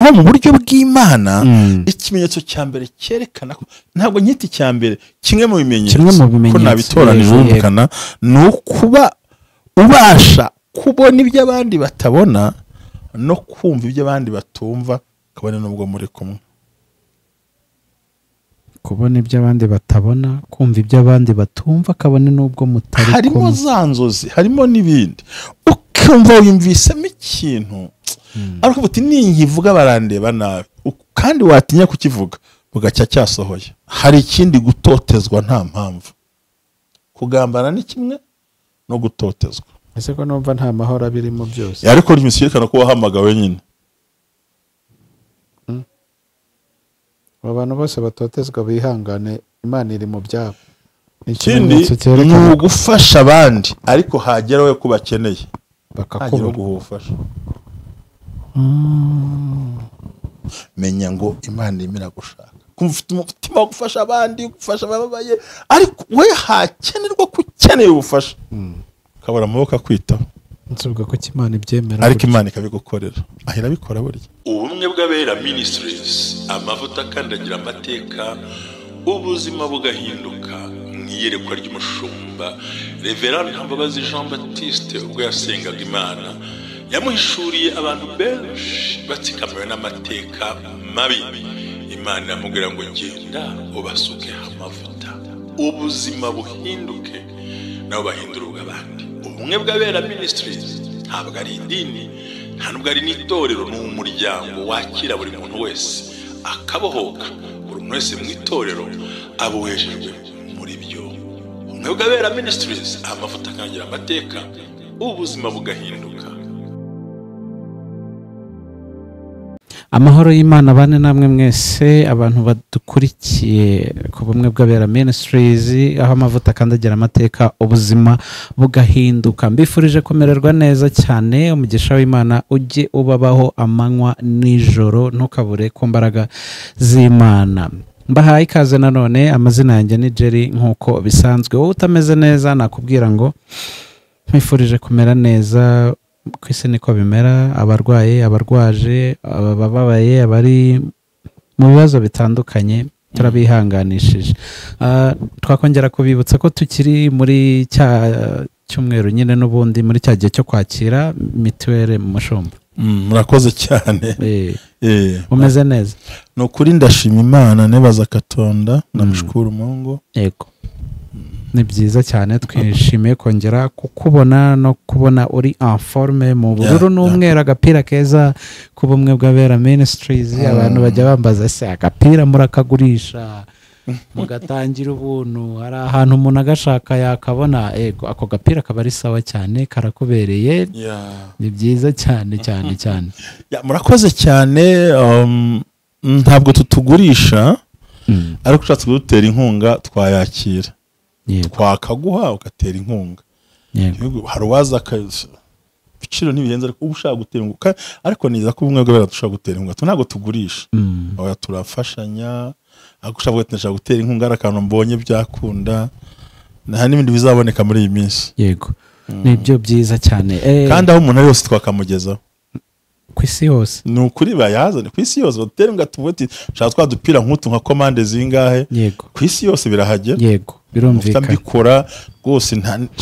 Noneho mu buryo bw'Imana, ikimenyetso cya mbere cyerekana ko, ntabwo nkita icya mbere, kimwe mu bimenyetso ko nabitoranije urumvikana, ni ukuba ubasha kubona ibyo abandi batabona no kumva ibyo abandi batumva, kabone nubwo muri kumwe. Kubona ibyo abandi batabona, kumva ibyo abandi batumva, kabone nubwo mutari kumwe. Harimo za nzozi, harimo n'ibindi. Ukumva wiyumvisemo ikintu, ariko uti ninkivuga barandeba nabi, kandi watinya kukivuga bugacya cyasohoye. Hari ikindi, gutotezwa nta mpamvu. Kugambana ni kimwe no gutotezwa. Ese ko numva nta mahoro abirimo byose? Ariko ntimisirikana ko wahamagawe nyine. Abantu bose batotezwa bihangane, Imana iri mu byabo. Ikindi ni ugufasha abandi, ariko hagera we kubakeneye bakakubura ubufasha. Menya ngo Imana irimo iragushaka, kumva ufite umutima wo gufasha abandi, gufasha abababaye, ariko we hakenerwa ko ukeneye ubufasha ukabura amaboko akwitaho. Nsubiga ko Imana ibyemera, ariko Imana ikabigukorera. Ahera bikora burya. Ubumwe bw'Abera Ministries, amavuta akandagira amateka, ubuzima bugahinduka. Mu iyerekwa ry'umushumba Reverend Ntambabazi Jean Baptiste, ubwo yasengaga Imana, yamuhishuriye abantu benshi batsikamiwe n'amateka mabi. Imana iramubwira ngo genda ubasuke amavuta, ubuzima buhinduke, nabo bahindura ubw'abandi. Ubumwe bw'Abera Ministries ntabwo ari idini, nta nubwo ari n'itorero, ni umuryango wakira buri muntu wese akabohoka. Buri muntu wese mu itorero abohejejwe muri byo. Ubumwe bw'Abera Ministries, amavuta akangira amateka, ubuzima bugahinduka. Amahoro y'Imana bane namwe mwese abantu badukurikiye ku Bumwe bw'Abera Ministries, aho amavuta akandagira amateka, ubuzima bugahinduka. Mbifurije kumererwa neza cyane, umugisha w'Imana ujye ubabaho amanywa nijoro, ntukabure ku mbaraga z'Imana. Mbahaye ikaze nanone, amazina yanjye ni Jerry nk'uko bisanzwe. Wowe utameze neza nakubwira ngo nkwifurije kumera neza. Ku isi niko bimera, abarwaye, abarwaje, abababaye, abari mu bibazo bitandukanye turabihanganishije. Twakongera kubibutsa ko tukiri muri cya cyumweru nyine n'ubundi muri cya gihe cyo kwakira mituweli mu mushumba. Murakoze cyane. Umeze neza? Ni ukuri ndashima Imana, nebaza Katonda, namushukuru Mungu. Yego. Ni byiza cyane, twishimiye kongera kukubona no kubona uri en forme mu bururu n'umweru, agapira keza ku Bumwe bw'Abera Ministries. Abantu bajya bambaza ese agapira murakagurisha mugatangira ubuntu, hari ahantu umuntu agashaka yakabona? Ego, ako gapira kaba ari sawa cyane, karakubereye. Ni byiza cyane cyane cyane. Murakoze cyane. Ntabwo tutugurisha, ariko ushatse kudutera inkunga twayakira. Twakaguha ugatera inkunga. Hari uwaza ibiciro ntibihenze, ariko uba ushaka gutera inkunga. Ariko niza ko Ubumwe bw'Abera dushaka gutera inkunga, ntabwo tugurisha, turafashanya. Ariko ushaka gutera gutera inkunga, ari akantu mbonye byakunda, nta n'ibindi bizaboneka muri iyi minsi. Yego, nibyo byiza cyane. Kandi aho umuntu ari hose twakamugezaho ku isi yose. Ni ukuri bayazane ku isi yose, batera inkunga tuvuge shaka twadupira nk'utu nka komande zingahe. Ku isi yose birahagera. Yego, birumvikana. Mbikora rwose,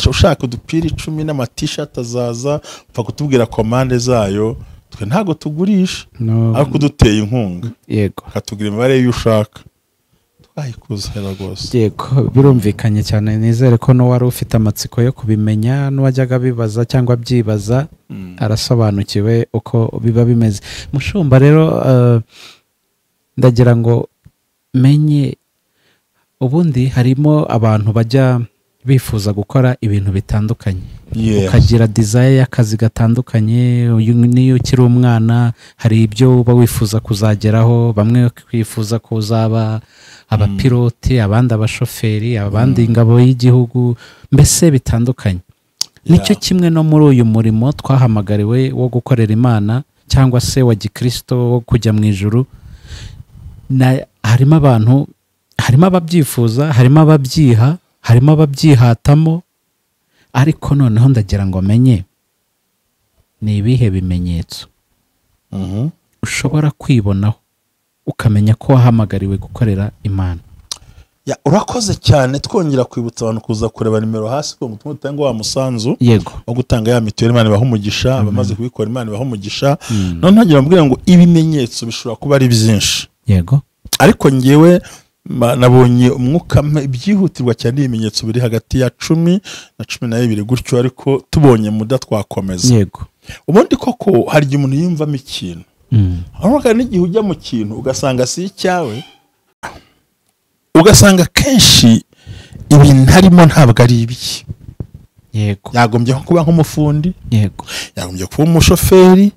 ushaka udupira 10 n'amatishati azaza, upfa kutubwira komande zayo. Twe ntabwo tugurisha, ariko duteye inkunga. Yego, akatubwira imibare y'ushaka ushaka, twayikuzera rwose. Yego, birumvikanye cyane. Nizere ko n'uwari ufite amatsiko yo kubimenya, n'uwajyaga bibaza cyangwa abyibaza, arasobanukiwe uko biba bimeze. Mushumba rero, ndagira ngo menye, ubundi harimo abantu bajya bifuza gukora ibintu bitandukanye. Ukagira desire y'akazi gatandukanye. Niyo ukiri umwana hari ibyo uba wifuza kuzageraho, bamwe kwifuza kuzaba abapiloti, abandi abashoferi, abandi ingabo y'igihugu, mbese bitandukanye. Nicyo kimwe no muri uyu murimo twahamagariwe wo gukorera Imana cyangwa se wa gikristo wo kujya mu ijuru. Harimo abantu, harimo ababyifuza, harimo ababyiha, harimo ababyihatamo, ariko noneho ndagira ngo menye ni ibihe bimenyetso ushobora kwibonaho ukamenya ko wahamagariwe gukorera Imana? Ya, urakoze cyane. Twongera kwibutsa abantu kuza kureba nimero hasi ngo mutume utange wa musanzu Yego. wo gutanga ya mituweli. Imana ibahe umugisha, abamaze kubikora Imana ibahe umugisha. None ntagira mbwira ngo ibimenyetso bishobora kuba ari byinshi. Yego. Ariko ngewe nabonye umwuka ibyihutirwa cyane ibimenyetso biri hagati ya 10 na 12 gutyo, ariko tubonye muda twakomeza. Yego. Ubundi koko hari igihe umuntu yiyumvamo ikintu. Ariko n'igihe ujya mu kintu ugasanga si icyawe, ugasanga kenshi ibintu harimo ntabwo ari ibye. Yego. Yagombye kuba nk'umufundi. Yego. Yagombye kuba umushoferi.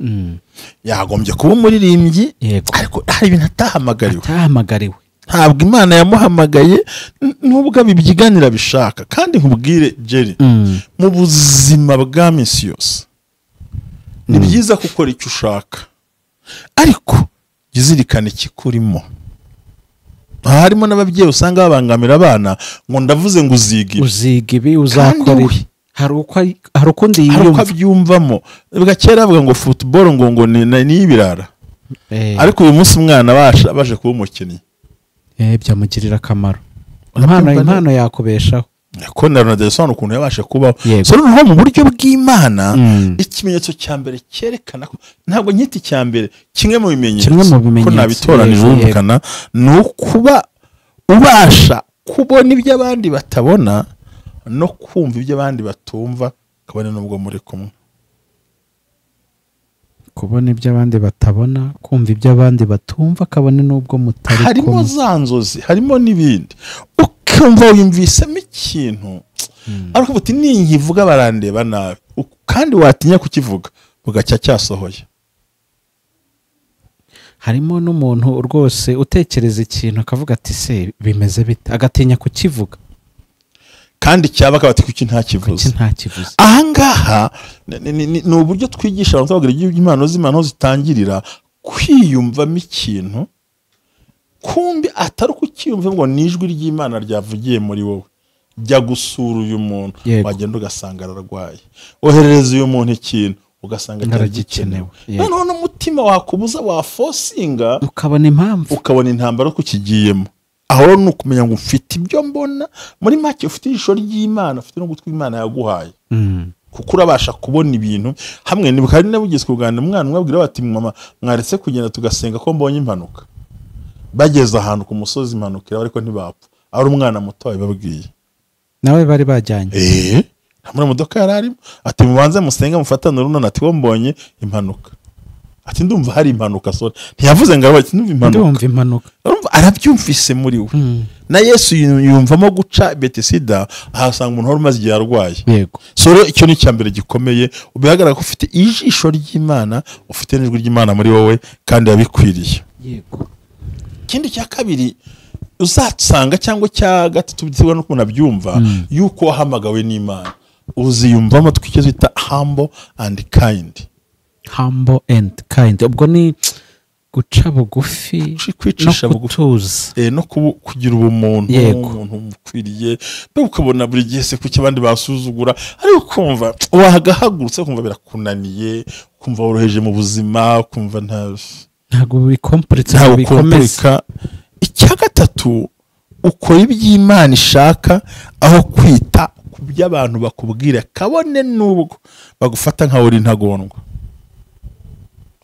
Yagombye kuba umuririmbyi. Yego. Ariko hari ibintu atahamagariwe. Atahamagariwe. Ntabwo Imana yamuhamagaye nubwo abibyiganira bishaka. Kandi nkubwire Jerry, mu buzima bwa minsi yose ni byiza gukora icyo ushaka, ariko jya uzirikana ikikurimo. Harimo n'ababyeyi usanga babangamira abana ngo ndavuze ngo uziga ibi, uziga ibi, uzakora ibi. Hari ukundi yiyumva, abyumvamo. Kera bavuga ngo football ngo ni ibirara, ariko uyu munsi umwana baje kuba umukinnyi, byamugirira akamaro. Impano yakubeshaho. Ko na Ronaldo yasobanura ukuntu yabasha kubaho. So noneho mu buryo bw'Imana, ikimenyetso cya mbere cyerekana ko, ntabwo nkita icya mbere, kimwe mu bimenyetso ko nabitoranije urumvikana, ni ukuba ubasha kubona ibyo abandi batabona no kumva ibyo abandi batumva, kabone n'ubwo muri kumwe. Kubona ibyo abandi batabona, kumva ibyo abandi batumva, kabone n'ubwo mutari kumwe. Harimo za nzozi, harimo n'ibindi. Ukumva wiyumvisemo ikintu, ariko uti ninkivuga barandeba nabi, kandi watinya kukivuga bugacya cyasohoye. Harimo n'umuntu rwose utekereza ikintu akavuga ati se bimeze bite, agatinya kukivuga, kandi cyaba akabati kuki ntakivuze. Ahangaha ni uburyo twigisha abantu tubabwira iby'impano z'Imana zitangirira kwiyumvamo ikintu, kumbi atari ukukiyumva ngo ni ijwi ry'Imana ryavugiye muri wowe. Jya gusura uyu muntu, wagenda ugasanga ararwaye, oherereza uyu muntu ikintu ugasanga cyaragikenewe. Noneho n'umutima wakubuza wafosinga, ukabona impamvu, ukabona intambara kukigiyemo. Aho ni ukumenya ngo ufite ibyo mbona, muri make ufite ijisho ry'Imana, ufite n'ugutwi Imana yaguhaye, kuko urabasha kubona ibintu hamwe. Nibuka hari n'abugeze kuganira umwana umwe abwira bati mama mwaretse kugenda tugasenga ko mbonye impanuka. Bageze ahantu ku musozi impanuka iraba, ariko ntibapfa. Ari umwana muto wabibabwiye, nawe bari bajyanye muri modoka yari arimo, ati mubanze musenge mufatane urunana, ati wo mbonye impanuka, ati ndumva hari impanuka. Sore ntiyavuze ngo ati ndumva impanuka, arabyumvise muri we. Na Yesu yumvamo guca Betesida, ahasanga umuntu wari umaze igihe arwaye. Yego. So rero icyo ni icya mbere gikomeye, ubihagarara ko ufite ijisho ry'Imana, ufite n'ijwi ry'Imana muri wowe, kandi yabikwiriye. Yego. Ikindi cya kabiri uzasanga cyangwa cya gatatu biterwa n'ukuntu abyumva, yuko wahamagawe n'Imana, uziyumvamo twicyo twita humble and kind. Humble and kind, ubwo ni guca bugufi, kwicisha no bugufi, gutuza, no kugira ubumuntu, umuntu ukwiriye. Ukabona buri gihe se kuki abandi basuzugura, ariko kumva wahagahagurutse kumva birakunaniye, kumva woroheje mu buzima, kumva ntabwo bikomplika, ntabwo bikomplika. Icya gatatu, ukora iby'Imana ishaka aho kwita ku by'abantu bakubwira, kabone n'ubwo bagufata nka uri intagondwa.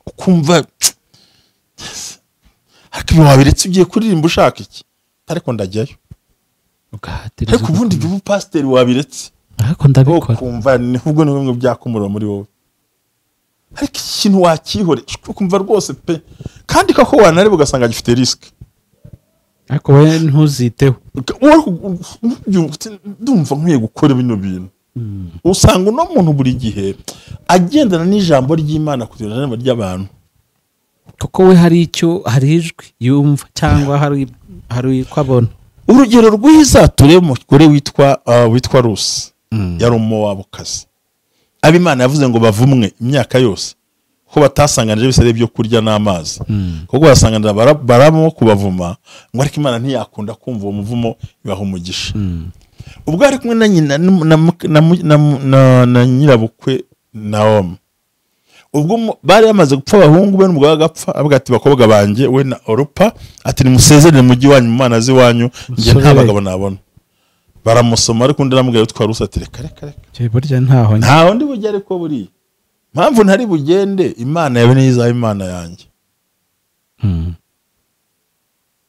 Ukumva ariko ibi wabiretse ugiye kuririmba ushaka iki, ariko ndajyayo. Ariko ubundi ibyo pasiteri wabiretse, ariko ndabikora. Ukumva nubwo ni bimwe byakumurira muri wowe, ariko ikintu wakihore ukumva rwose pe, kandi koko wanareba ugasanga gifite risk, ariko wowe ntuziteho. Ndumva nkwiye gukora bino bintu. Usanga uno muntu buri gihe agendana n'ijambo ry'Imana kugira ijambo ry'abantu, kuko we hari icyo, hari ijwi yumva cyangwa hari uko abona. Urugero rwiza turebe umugore witwa Rusi, yari umuwabukazi. Abimana yavuze ngo bavumwe imyaka yose ko batasanganije bisare byo kurya n'amazi, kuko basanganira baramo kubavuma, ngo ariko Imana ntiyakunda kumva uwo muvumo, ibaha umugisha. Ubwo ari kumwe na nyina na nyirabukwe Naomi, Ubwo bari bamaze gupfa abahungu be n'umugabo agapfa, avuga ati bakobwa banjye we na Orupa, ati nimusezerere mujyi wanyu mu mana z'iwanyu, njye nta bagabo nabona. Baramusoma ariko undi aramubwira witwa Rusi ati reka reka reka, burya ntaho ntaho ndi bujye, ariko buriya mpamvu ntari bugende, Imana yawe niyo izaba Imana yanjye.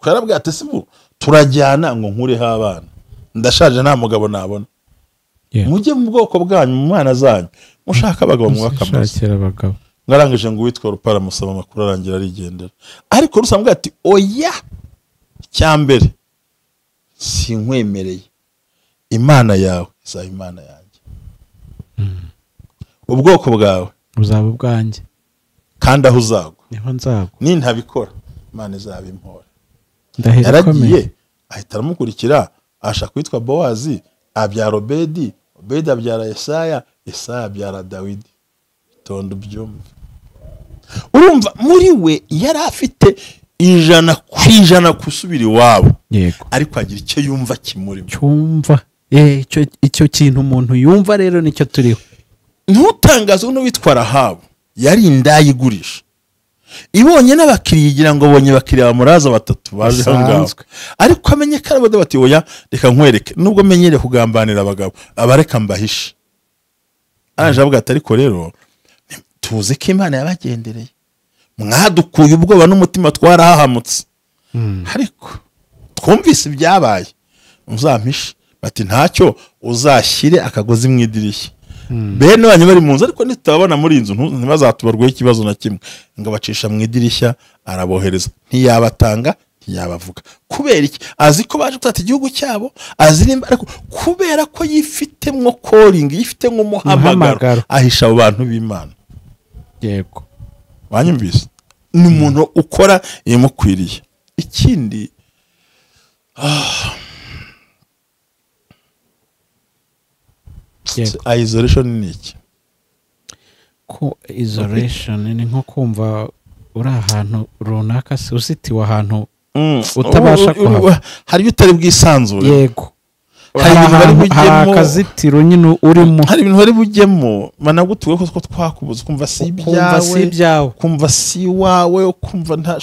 Yarabwira ati sibu turajyana ngo nkureho abana, ndashaje nta mugabo nabona. Mujye mu bwoko bwanyu mu mana zanyu mushaka abagabo mwakamaze. Ngarangije ngo witwa Rupa aramusaba amakuru arangira arigendera. Ariko Rusi amubwira ati oya, cyambere sinkwemereye, Imana yawe izaba Imana yanjye, ubwoko bwawe buzaba ubwanjye, kandi aho uzagwa niho nzagwa, nintabikora Imana izaba impora. Yaragiye ahita aramukurikira, ashaka kwitwa Bowazi, abyara Obedi, Obedi abyara Yesaya, Yesaya abyara Dawidi. Tonda ubyumve. Urumva muri we yari afite 100% gusubira iwabo, ariko agira icyo yumva kimurimo. Cyumva icyo kintu umuntu yumva rero nicyo turiho. Ntutangaze uno witwa Rahabu yari indaya igurisha, ibonye n'abakiriya igira ngo bonye bakiriya bamuraza batatu baje aho ngaho, ariko amenye ko arabada bati oya reka nkwereke, nubwo menyere kugambanira abagabo abareka mbahishe. Araje avuga ati ariko rero tuzi ko Imana yabagendereye, mwadukuye ubwoba n'umutima twarahahamutse, ariko twumvise ibyabaye, uzampishe. Bati ntacyo, uzashyire akagozi mu idirishya. Bene wanyu bari mu nzu, ariko nitababona muri inzu ntibazatubarweho ikibazo na kimwe. Ngo abacisha mu idirishya arabohereza, ntiyabatanga ntiyabavuga. Kubera iki? Azi ko baje gutata igihugu cyabo, azi nimba, ariko kubera ko yifitemwo calling, yifitemwo umuhamagaro, ahisha abo bantu b'Imana. Yego, wanyumvise? Ni umuntu ukora imukwiriye. Ikindi isolation ni iki? Ko isolation ni nko kumva uri ahantu runaka, se uzitiwe ahantu utabasha kuhava, hari ibyo utari bwisanzure. Yego, hari ibintu bari bujyemo, akazitiro nyine urimo, hari ibintu bari bujyemo banagutuwe ko twakubuze, kumva si ibyawe, kumva si wawe, kumva nta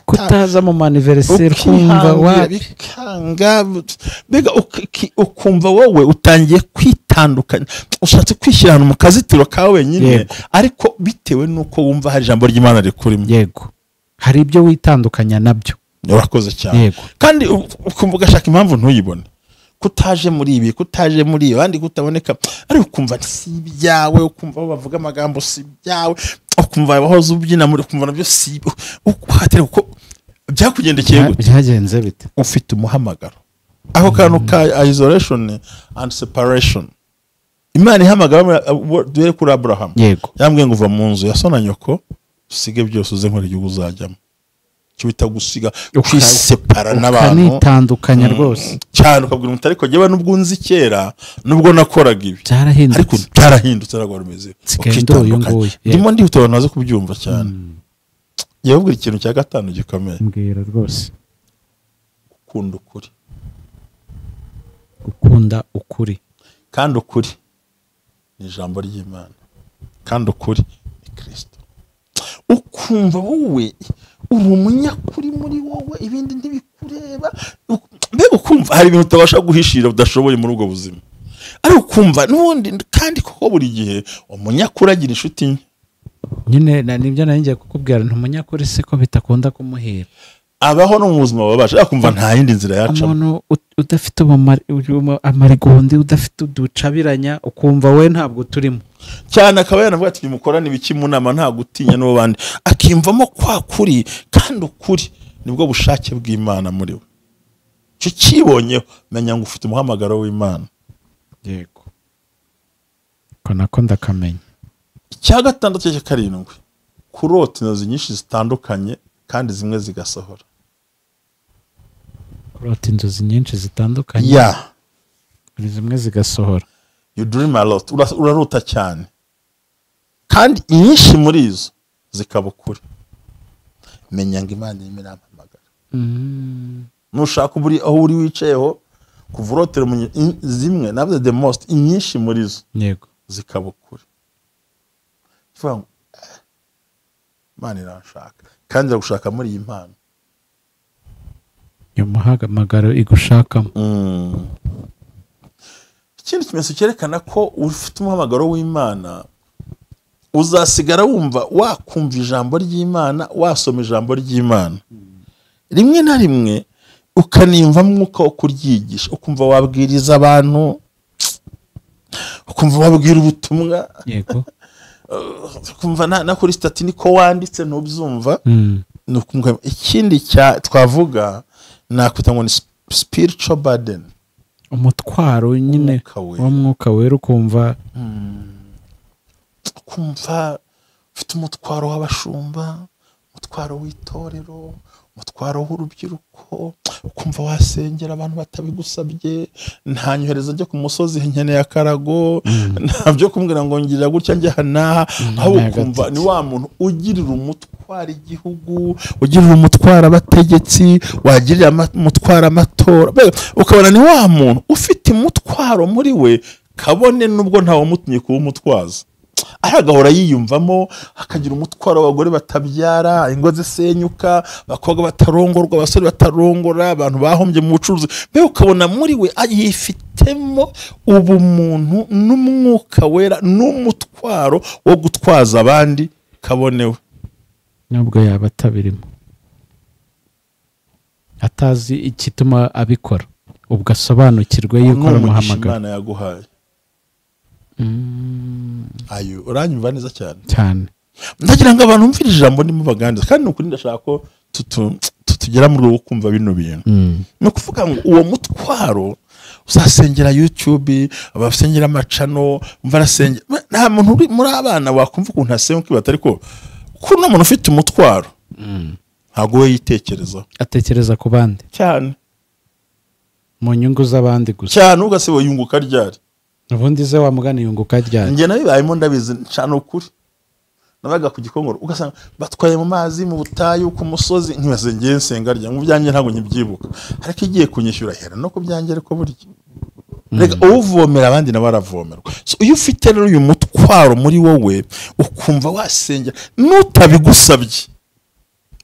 kutaza mu anniversaire, kumva wabikanga, mbega ukumva wowe utangiye kwitandukanya, ushatse kwishyira ahantu mu kazitiro ka wenyine, ariko bitewe nuko wumva hari ijambo ry'Imana rikurimo. Yego, hari ibyo witandukanya nabyo. Urakoze cyane. Kandi ukumva ugashaka impamvu ntuyibone, kutaje muri ibi, kutaje muri ibi, abandi kutaboneka, ariko ukumva si ibyawe, ukumva bavuga amagambo si ibyawe, ukumva bahoze ubyina muri, ukumva nabyo si uhatera, uko byakugendekeye gute, byagenze bite? Ufite umuhamagaro. Ako kantu ka isolation and separation, Imana ihamagara duhere kuri Abraham. Yambwiye ngo uva mu nzu ya so na nyoko, usige byose uze nkora igihugu uzajyamo. Cyo bita gusiga, kwisepara n'abantu, ukanitandukanya rwose cyane, ukabwira umuntu ariko jyewe nubwo nzi kera, nubwo nakoraga ibi, ariko byarahindutse ntabwo rumeze. Ukitandukanya. Ndimo ndihuta abantu baze kubyumva cyane. Yababwira ikintu cya gatanu gikomeye. Mbwira rwose. Gukunda ukuri. Gukunda ukuri. Kandi ukuri ni ijambo ry'Imana. Kandi ukuri ni Kristo. Ukumva wowe uri umunyakuri muri wowe, ibindi ntibikureba. Mbega ukumva hari ibintu utabasha guhishira udashoboye muri ubwo buzima, ariko ukumva n'ubundi, kandi koko buri gihe umunyakuri agira inshuti nke. Nyine nibyo nari ngiye kukubwira, nti umunyakuri se ko bitakunda kumuhira, abaho no mu buzima babaje, akumva nta yindi nzira yacamo. Umuntu udafite amarigondi, udafite uducabiranya, ukumva we ntabwo turimo cyane, akaba yanavuga ati mukorane ibiki mu nama, nta gutinya n'abo bandi, akimvamo kwa kuri, kandi ukuri nibwo bushake bw'Imana muri we. Icyo kibonyeho, menya ngo ufite umuhamagaro w'Imana. Yego, ko nako ndakamenya. Icya gatandatu cya karindwi, kurota inzozi nyinshi zitandukanye kandi zimwe zigasohora. Kurota inzozi nyinshi zitandukanye, zimwe zigasohora. You dream a lot, urarota cyane, kandi inyinshi muri izo zikaba ukuri. Menya ngo Imana irimo irampamagara. Nushaka uburi aho uri wicayeho, kuva urotera zimwe, navuze the most, inyinshi muri zo Yego, zikaba ukuri. Imana iranshaka kandi iragushaka muri iyi mpano. Iyo muhamagaro igushakamo. Ikindi kimenyetso cyerekana ko ufite umuhamagaro w'Imana, uzasigara wumva wakumva ijambo ry'Imana, wasoma ijambo ry'Imana, rimwe na rimwe ukaniyumva mwuka wo kuryigisha, ukumva wabwiriza abantu, ukumva wabwira ubutumwa. Yego. Ukumva na kuri stati niko wanditse ntubyumva. Ikindi twavuga nakwita ngo ni spiritual burden, umutwaro nyine w'umwuka wera, ukumva ukumva ufite umutwaro w'abashumba, umutwaro w'itorero, umutwaro w'urubyiruko, ukumva wasengera abantu batabigusabye, nta nyohereza njye ku musozi nkeneye akarago, nta byo kumbwira ngo ngira gutya njye hanaha, aho ukumva ni wa muntu ugirira umutwaro igihugu, ugirira umutwaro abategetsi, wagirira umutwaro amatora, ukabona ni wa muntu ufite umutwaro muri we, kabone nubwo ntawe umutumye kuba umutwaza, aragahora yiyumvamo, akagira umutwaro w'abagore batabyara, ingo zisenyuka, abakobwa batarongorwa, abasore batarongora, abantu bahombye mu bucuruzi, mbega ukabona muri we yifitemo ubumuntu n'umwuka wera n'umutwaro wo gutwaza abandi kabonewe, nubwo yaba atabirimo, atazi igituma abikora, ubwo asobanukirwe yuko ari umuhamagaro Imana yaguhaye. Ayo uranyumva neza cyane cyane. Ndagira ngo abantu bumvire ijambo ndimo baganiriza, kandi nukuri ndashaka ko tutugera muri uwo kumva bino bintu. Ni ukuvuga ngo uwo mutwaro uzasengera YouTube, abasengera amacano, umva arasengera, nta muntu uri muri abana wakumva ukuntu asenga ukibata, ariko kuno umuntu ufite umutwaro ntabwo we yitekerezaho, atekereza ku bandi cyane, mu nyungu z'abandi gusa cyane. Ugase yunguka ryari? Ubundi ze wamugana yunguka ryari? Njye nabibayemo ndabizi cyane ukuri. Nabaga ku Gikongoro ugasanga batwaye mu mazi mu butayu ku musozi, nkibaze ngiye nsenga rya mu byanjye ntabwo nkibyibuka, ariko igiye kunyishyura hera no kubyanjye, ariko burya reka uvomera abandi nabo aravomerwa. So iyo ufite rero uyu mutwaro muri wowe, ukumva wasengera nutabigusabye,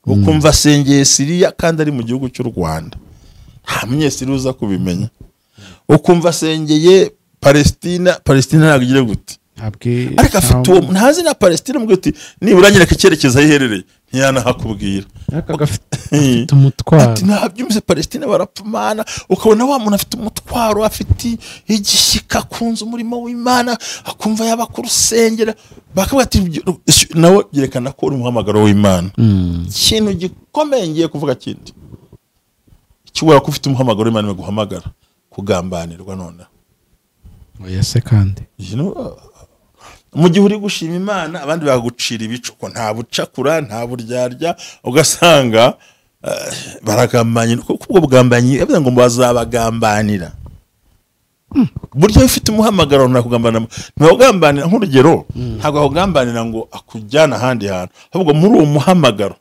ukumva asengeye Siriya kandi ari mu gihugu cy'u Rwanda, nta munyesiri uza kubimenya, ukumva asengeye Palestina, Palestina ntabwo igira gute, ariko afite uwo ntazi na Palestina, mbwo uti nibura nyereka icyerekezo ahiherereye, ntiyanahakubwira, afite umutwaro, ati ntabyumvise Palestina barapfumana. Ukabona wa muntu afite umutwaro, afite igishyika kunze umurimo w'Imana, akumva yaba ku rusengera, bakavuga ati nawe byerekana ko uri umuhamagaro w'Imana. Ikintu gikomeye ngiye kuvuga kindi, ikibura ko ufite umuhamagaro w'Imana baguhamagara kugambanirwa noneho. Oya se kandi mu gihe uri gushima Imana abandi bagucira ibicu ko nta bucakura nta buryarya, ugasanga baragambanye, kuko ubwo bugambanyi bavuga ngo bazabagambanira. Burya ufite umuhamagaro ntakugambanira, ntakugambanira nk'urugero, ntabwo akugambanira ngo akujyana ahandi hantu, ahubwo muri uwo muhamagaro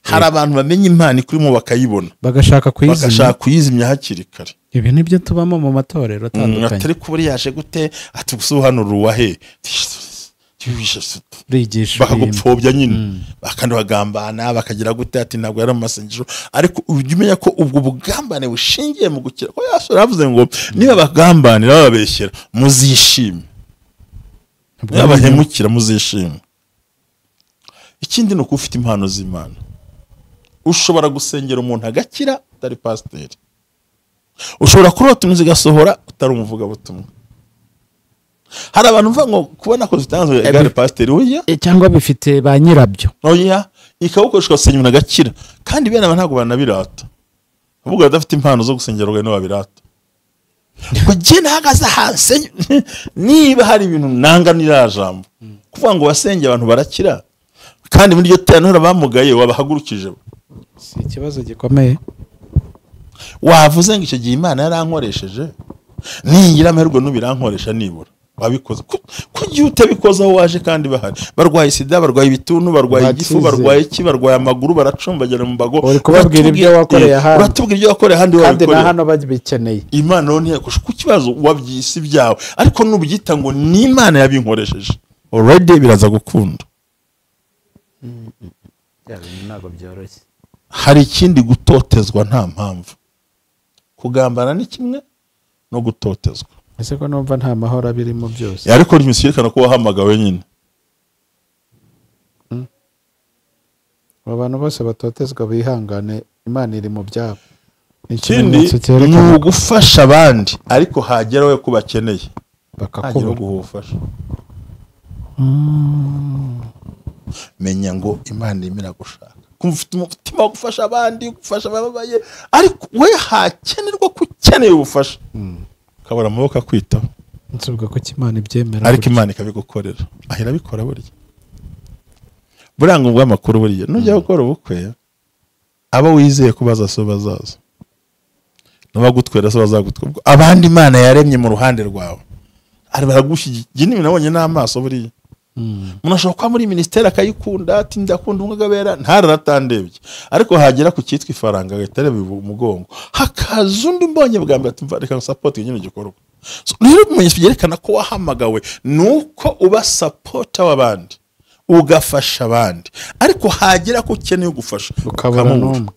hari abantu bamenye Imana ikurimo bakayibona, bagashaka kuyizimya hakiri kare. Ibi nibyo tubamo mu matorero atandukanye. Atari kuburi yaje gute ati gusobanura uwahe bakagupfobya nyine, bakandi bagambana bakagira gute ati ntabwo yari mu masengesho. Ariko ujye umenya ko ubwo bugambane bushingiye mu gukira, ko Yesu yaravuze ngo niba bagambanira bababeshyera muzishime, niba bahemukira muzishime. Ikindi ni uko ufite impano z'Imana, ushobora gusengera umuntu agakira utari pasiteri, ushobora kurota inzu igasohora utari umuvugabutumwa. Hari abantu mva ngo kubona ko zitanzwe igare pasiteri oya, cyangwa bifite ba nyirabyo oya, ikawukoreshwa gusenga umuntu agakira, kandi bene aba ntabwo banabirata, ahubwo badafite impano zo gusengera ubwo nibo babirata. Ngo jye nahagaze hanse, niba hari ibintu nanga n'iriya jambo kuvuga ngo wasengeye abantu barakira, kandi muri iryo teraniro bamugaye wabahagurukije, si ikibazo gikomeye. Wavuze ngo icyo gihe Imana yarankoresheje, ningira amahirwe nubirankoresha nibura wabikoze, kugiye utabikoze aho waje kandi bahari, barwaye sida, barwaye ibituntu, barwaye igifu, barwaye iki, barwaye amaguru, baracumbagera mu mbago, uri kubabwira ibyo wakoreye ahandi, uratubwira ibyo wakoreye ahandi, kandi na hano babikeneye. Imana rero ntiyakosha ku kibazo wabyise ibyawe, ariko nubyita ngo ni Imana yabinkoresheje already biraza gukunda. Ntabwo byoroshye. Hari ikindi, gutotezwa nta mpamvu. Kugambana ni kimwe no gutotezwa. Ese ko numva nta mahoro abirimo byose. Ariko ntimisirikana ko wahamagawe nyine. Abantu bose batotezwa bihangane, Imana iri mu byabo. Ikindi ni ugufasha abandi ariko hagera we kubakeneye bakakubura ubufasha. Menya ngo Imana irimo gushaka. Kumva ufite umutima wo gufasha abandi, gufasha abababaye, ariko we hakenerwa kukeneye ubufasha. Ukabura amaboko akwitaho. Nsubuga ko Imana ibyemera. Ariko Imana ikabigukorera. Ahera bikora burya. Buranga bw'amakuru buriya. Nujya gukora ubukwe, abo wizeye ko bazaso bazaza. N'abagutwera so bazagutwera. Abandi Imana yaremye mu ruhande rwawe. Ari baragushigiye n'ibintu nabonye n'amaso buriya. Umuntu ashobora kuba muri ministeri akayikunda ati ndakunda umwagabera ntaratandebye, ariko hagera ku cyitwa ifaranga agahita areba umugongo, hakaza undi mbonye bwa mbere ati reka support nyine gikorwa. So rero ibimenyetso byerekana ko wahamagawe nuko uba supporter w'abandi, ugafasha abandi, ariko hagera ko ukeneye gufasha ukabura n'umwe.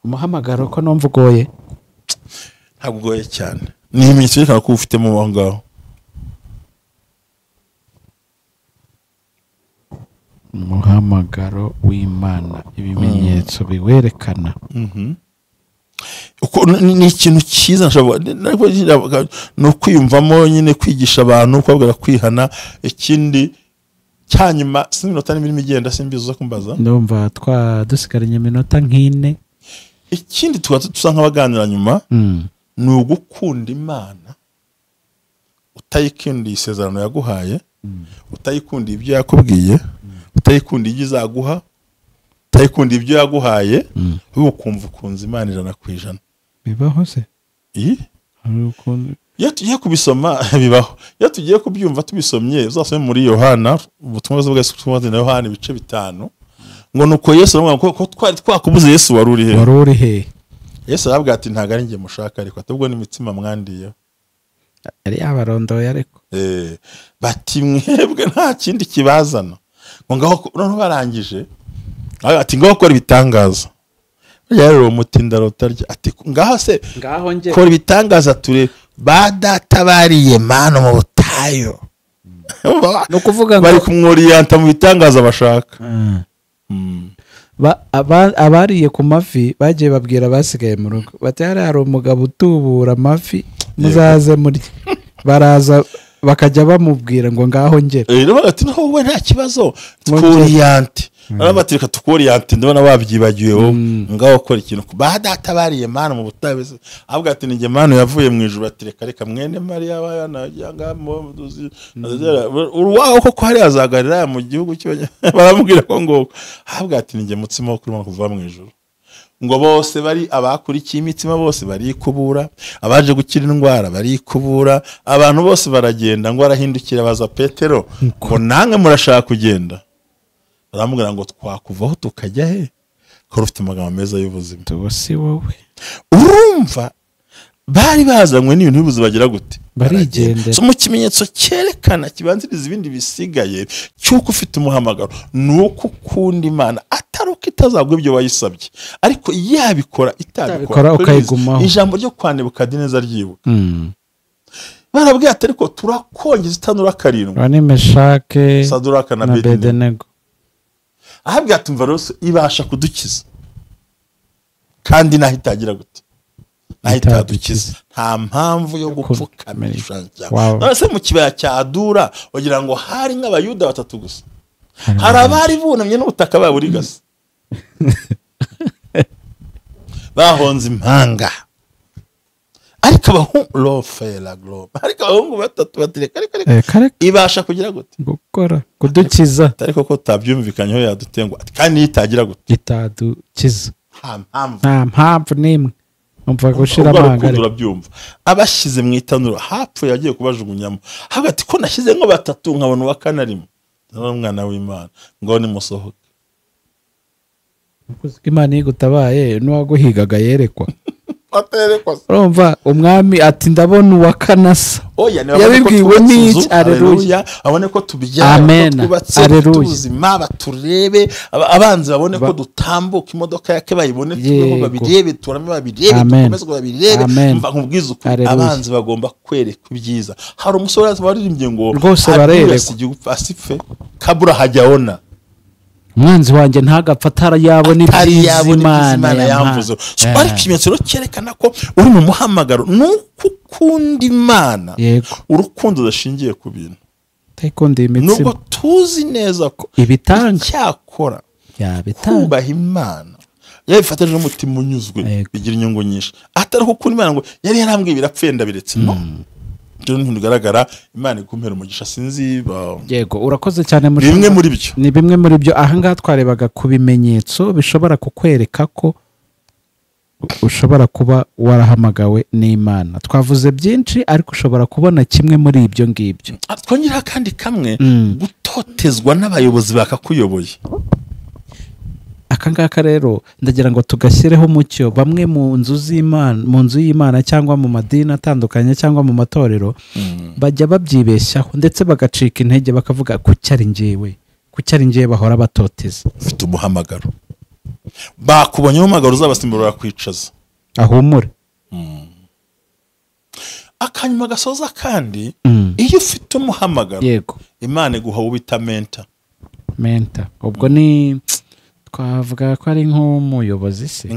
Umuhamagaro ko numva ugoye. Ntabwo ugoye cyane, ni ibimenyetso byerekana ko ufitemo aho ngaho. Umuhamagaro w'Imana, ibimenyetso biwerekana. Uko ni ikintu cyiza no kwiyumvamo nyine, kwigisha abantu, kubabwira kwihana. Ikindi cyanyuma, sinzi n'imirimo igenda simbizi uza kumbaza. Ndumva twa dusigaranye iminota nk'ine. Ikindi tusa nk'abaganira nyuma ni ugukunda Imana utayikundiye isezerano yaguhaye, utayikundiye ibyo yakubwiye, utayikundiye ibyo izaguha, utayikundiye ibyo yaguhaye, ukumva ukunze Imana 100%. Bibaho se? Iyo tugiye kubisoma bibaho. Iyo tugiye kubyumva tubisomye, uzasome muri Yohana, ubutumwa bwiza bwa Yesu Kristo na Yohana ibice 5, ngo nuko Yesu aramubwira ko twari twakubuze Yesu wari uri he? Wari uri he? Yesu arabwira ati ntago ari njye mushaka, ariko atubwo n'imitsima mwandiye. Yari yabarondoye ariko. Bati mwebwe nta kindi kibazana. Ngo ngaho none barangije ati ngaho kora ibitangaza. Rero umutinda rotarya ati ngaho se ngaho nge kora ibitangaza ture ba data bariye mano mu butayo. No kuvuga ngo bari kumworiyanta mu bitangaza bashaka. Abariye ku mafi bagiye babwira basigaye mu rugo bati hari umugabo utubura amafi muzaze murye. Baraza bakajya bamubwira ngo ngaho ngera. Rero bagati no we nta kibazo tworiente. Arabatirika tukoriente ndabona wabyibagiwe wowe ngaho kora ikintu ba data bariye mano mu butayu. Avuga ati ninjye mano yavuye mu ijuru, ati reka reka mwene Mariya bayana yanga mu duzi uruwaho koko hari azagarira mu gihugu cy'abanya. Baramubwira ko ngo avuga ati ninjye mutsima wo kurima kuva mu ijuru. Ngo bose bari abakurikiye imitsima bose barikubura, abaje gukira indwara barikubura, abantu bose baragenda. Ngo arahindukira baza Petero ngo nange murashaka kugenda? Baramubwira ngo twakuvaho tukajya he ko rufite amagambo meza y'ubuzima. Si wowe. Urumva bari bazanywe n'ibintu by'ubuzima bagira gute? Barigendera. So mu kimenyetso cyerekana kibanziriza ibindi bisigaye cy'uko ufite umuhamagaro nuko ukunda Imana, atari uko itazagwa ibyo wayisabye, ariko yabikora itabikora ukayigumaho. Ijambo ryo kwa Nebukadineza ryibuka. Barabwiye ati ariko turakongeza itanura 7. Bane Meshake, Saduraka na Abedenego. Ahabwa ati mva rose ibasha kudukiza kandi naho itagira gute, naho itadukiza, nta mpamvu yo gupfukamira igishushanyo cyawe. None se mu kibaya cya Adura wagira ngo hari nk'abayuda 3 gusa, hari abari bunamye n'ubutaka baburigase bahonze impanga, ariko abahungu ariko abahungu 3 batireka ariko ibasha kugira gute, gukora kudukiza, ariko ko tabyumvikanyeho yadutengwa kandi itagira gute, itadukiza. Nta mpamvu n'imwe. Umva gushira amanga urabyumva. Abashize mu itanura hapfuye yagiye kubajugunyamo, hagati ko nashyize nko 3 nkabona uwa kane arimo n'umwana w'Imana ngo nimusohoke. Imana igutabaye n'uwaguhigaga yerekwa. Urumva umwami ati ndabona uwa Kanasa. Yabibwiwe n'iki? Haleluya. Abone ko tubyara, twubatse ubuzima, baturebe abanzi babone ko dutambuka imodoka yake bayibone, tubeho babirebe, turame babirebe, dukomeze babirebe. Mva nkubwiza ukuri, abanzi bagomba kwerekwa ibyiza. Hari umusore waririmbye ngo rwose barerekwa asipfe kabura hajyaona umwanzi wanjye ntagapfa atarayabona ibyiza Imana yamvuze. Ariko ikimenyetso cyerekana ko uri mu muhamagaro ni uko ukunda Imana. Urukundo rudashingiye ku bintu, nubwo tuzi neza ko ibitanga icyakora kubaha Imana yabifatanyije n'umutima unyuzwe bigira inyungu nyinshi, atari uko ukunda Imana ngo yari yarambwiye birapfuye ndabiretse. No, ntibigaragara. Imana igumpera umugisha. Sinzi. Yego, urakoze cyane. Bimwe muri byo ni bimwe muri byo. Ahangaha twarebaga ku bimenyetso bishobora kukwereka ko ushobora kuba warahamagawe n'Imana. Twavuze byinshi ariko ushobora kubona kimwe muri ibyo ngibyo. Twongeraho akandi kamwe, gutotezwa n'abayobozi bakakuyoboye. Aka ngaka rero ndagira ngo tugashyireho umucyo. Bamwe mu nzu z'Imana, mu nzu y'Imana cyangwa mu madini atandukanye cyangwa mu matorero, bajya babyibeshyaho ndetse bagacika intege bakavuga kuki ari njyewe, kuki ari njyewe bahora batoteza. Ufite umuhamagaro, bakubonye umuhamagaro uzabasimbura bakwicaza ahumure. Akanyuma gasoza kandi, iyo ufite umuhamagaro, yego, Imana iguha ubita mentor. Mentor ubwo ni twavuga ko ari nk'umuyobozi se,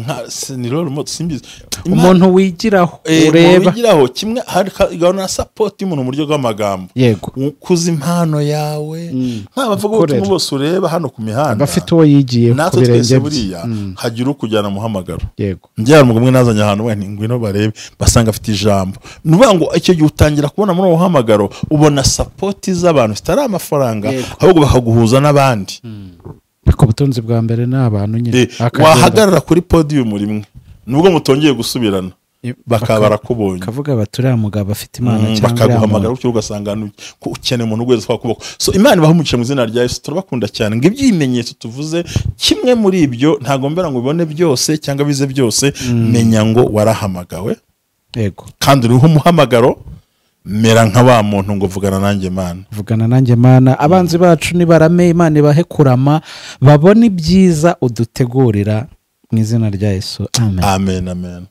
ni role model, simbizi, umuntu wigiraho, ureba wigiraho kimwe. Hari gahunda na support y'umuntu mu buryo bw'amagambo. Yego, kuza impano yawe, nk'abavuga ubutumwa bose ureba hano ku mihanda bafite uwo yigiye ku birenge buriya hagira ukujyana muhamagaro. Yego, njyana umugabo umwe nazanye ahantu we ngwino barebe, basanga afite ijambo. Nuvuga ngo icyo gihe utangira kubona muri uwo muhamagaro, ubona support z'abantu zitari amafaranga, ahubwo bakaguhuza n'abandi. Ariko ubutunzi bwa mbere ni abantu nyine. Wahagarara kuri podium rimwe nubwo mutongeye gusubirana, bakaba barakubonye, kavuga baturiya mugabo afite Imana cyangwa bakaguhamagara gutyo, ugasanga ko ukeneye umuntu wese twakuboko. So Imana ibaha mu izina rya Yesu. Turabakunda cyane. Ngo ibyimenyetso tuvuze kimwe muri ibyo ntagombera ngo ubone byose cyangwa bize byose, menya ngo warahamagawe. Yego, kandi uriho umuhamagaro. Mera nka wa muntu ngo vugana nanjye Mana, vugana nanjye Mana. Abanzi bacu nibarame, Imana ibahe kurama, babone ibyiza udutegurira mu izina rya Yesu. Amen, amen, amen.